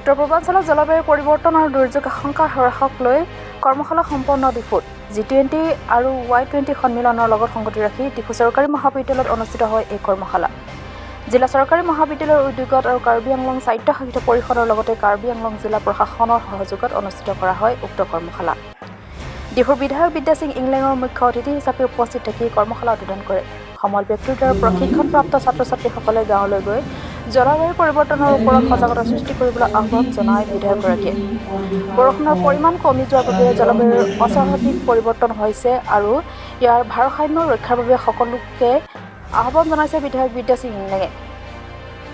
উত্তৰ পূৰ্বাঞ্চলত জলবায়ু পৰিৱৰ্তন আৰু দুৰ্যোগ আশংকা হ্ৰাসক লৈ কৰ্মশালা সম্পন্ন ডিফুত। জি 20 আৰু ৱাই 20 সন্মিলনৰ লগত সংগতি ৰাখি ডিফু চৰকাৰী মহাবিদ্যালয়ত অনুষ্ঠিত হয় এই কৰ্মশালা। জিলা চৰকাৰী মহাবিদ্যালয়ৰ উদ্যোগত আৰু কাৰ্বি আংলং স্বায়ত্তশাসিত পৰিষদৰ লগতে কাৰ্বি আংলং জিলা প্ৰশাসনৰ সহযোগত অনুষ্ঠিত কৰা হয় উক্ত কৰ্মশালা। ডিফুৰ বিধায়ক বিদ্যাসিং ইংলেঙৰ মুখ্য অতিথি হিচাপে উপস্থিত থাকি কৰ্মশালা উদ্বোধন কৰে। সমল ব্যক্তিৰ দ্বাৰা প্ৰশিক্ষণপ্ৰাপ্ত ছাত্ৰ ছাত্ৰীসকলে গাঁৱলৈ গৈ জলবায়ু পৰিৱৰ্তনৰ ওপৰত সজাগতা সৃষ্টি কৰিবলৈ আহ্বান জনায় বিধায়কগৰাকীয়ে। বৰষুণৰ পৰিমাণ কমি যোৱাৰ বাবে জলবায়ুৰ অস্বাভাৱিক পৰিৱৰ্তন হৈছে আৰু ইয়াৰ ভাৰসাম্য ৰক্ষাৰ বাবে সকলোকে আহ্বান জনাইছে বিধায়ক বিদ্যাসিং ইংলেঙে।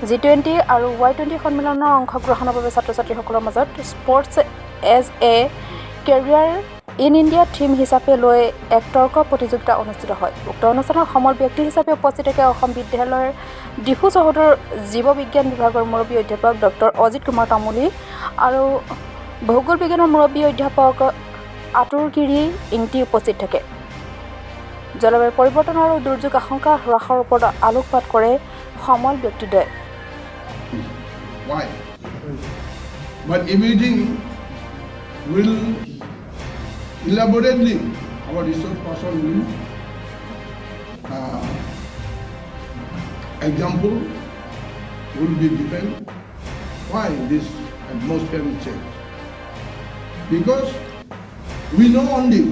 জি 20 আৰু ৱাই 20 সন্মিলনৰ অংশগ্ৰহণৰ বাবে ছাত্ৰ ছাত্ৰীসকলৰ মাজত "Sports as a career in India" theme হিচাপে লৈ এক তৰ্ক প্ৰতিযোগিতা অনুষ্ঠিত হয়। উক্ত অনুষ্ঠানত সমল ব্যক্তি হিচাপে উপস্থিত থাকে অসম বিদ্যালয়ৰ ডিফু চৌহদৰ জীৱ বিজ্ঞান বিভাগৰ মুৰব্বী অধ্যাপক ডক্টৰ অজিত কুমাৰ তামুলী আৰু ভূগোল বিজ্ঞানৰ মুৰব্বী অধ্যাপক আতুৰগিৰি ইংতি উপস্থিত থাকে। জলবায়ু পৰিৱৰ্তন আৰু দুৰ্যোগ আশংকা হ্ৰাসৰ ওপৰত আলোকপাত কৰে সমল ব্যক্তিদ্বয়ে। Why? But everything will elaborately, our resource person will example will be given why this atmosphere will change. Because we know only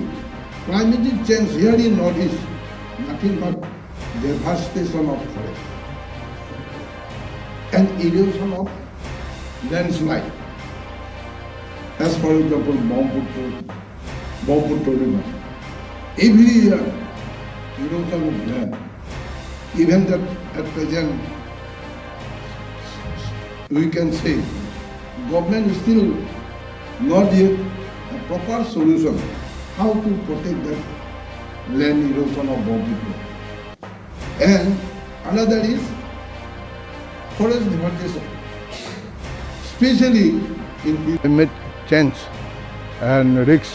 climatic change here in Northeast, nothing but devastation of forest and erosion of landslide. As for example, Brahmaputra River. Every year, erosion of land. Even that at present, we can say, government is still not yet a proper solution how to protect that land erosion of Brahmaputra. And another is forest deforestation, especially in climate change and risk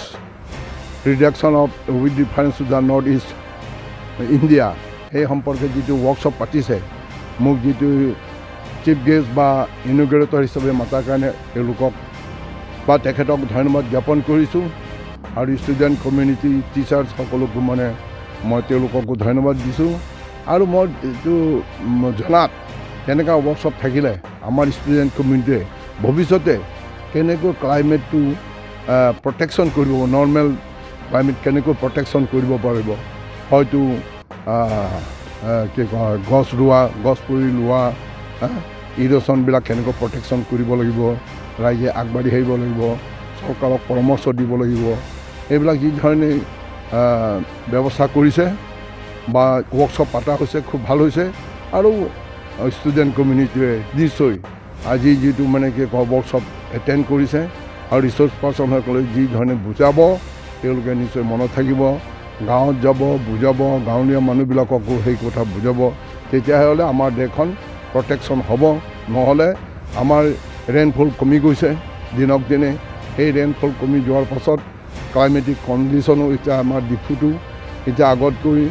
reduction of with reference to the Northeast India. সেই সম্পৰ্কে যিটো workshop পাতিছে, মোক যিটো chief guest বা ইনঅগুৰেটৰ হিচাপে মাতাৰ কাৰণে তেওঁলোকক বা তেখেতক ধন্যবাদ জ্ঞাপন কৰিছোঁ আৰু ষ্টুডেণ্ট কমিউনিটি, টিচাৰ্ছ সকলোকো মানে মই তেওঁলোককো ধন্যবাদ দিছোঁ। আৰু মই এইটো জনাত তেনেকুৱা ৱৰ্কশ্বপ থাকিলে আমাৰ ষ্টুডেণ্ট কমিউনিটিয়ে ভৱিষ্যতে কেনেকৈ ক্লাইমেটটো প্ৰটেকশ্যন কৰিব, নৰ্মেল ক্লাইমেট কেনেকৈ প্ৰটেকশ্যন কৰিব পাৰিব, হয়তো কি কয়, গছ ৰোৱা, গছ পুলি ৰোৱা, ইৰ'শ্যনবিলাক কেনেকৈ প্ৰটেকশ্যন কৰিব লাগিব, ৰাইজে আগবাঢ়ি আহিব লাগিব, চৰকাৰক পৰামৰ্শ দিব লাগিব। এইবিলাক যি ধৰণে ব্যৱস্থা কৰিছে বা ৱৰ্কশ্বপ পতা হৈছে, খুব ভাল হৈছে। আৰু ষ্টুডেণ্ট কমিউনিটিয়ে নিশ্চয় আজি যিটো মানে কি কয়, ৱৰ্কশ্বপ এটেণ্ড কৰিছে আৰু ৰিচ'ৰ্চ পাৰ্চনসকলে যি ধৰণে বুজাব, তেওঁলোকে নিশ্চয় মনত থাকিব, গাঁৱত যাব, বুজাব, গাঁৱলীয়া মানুহবিলাককো সেই কথা বুজাব। তেতিয়াহ'লে আমাৰ দেশখন প্ৰটেকশ্যন হ'ব। নহ'লে আমাৰ ৰেইনফল কমি গৈছে দিনক দিনে। সেই ৰেইনফল কমি যোৱাৰ পাছত ক্লাইমেটিক কণ্ডিশ্যনো এতিয়া আমাৰ ডিফুটো এতিয়া আগতকৈ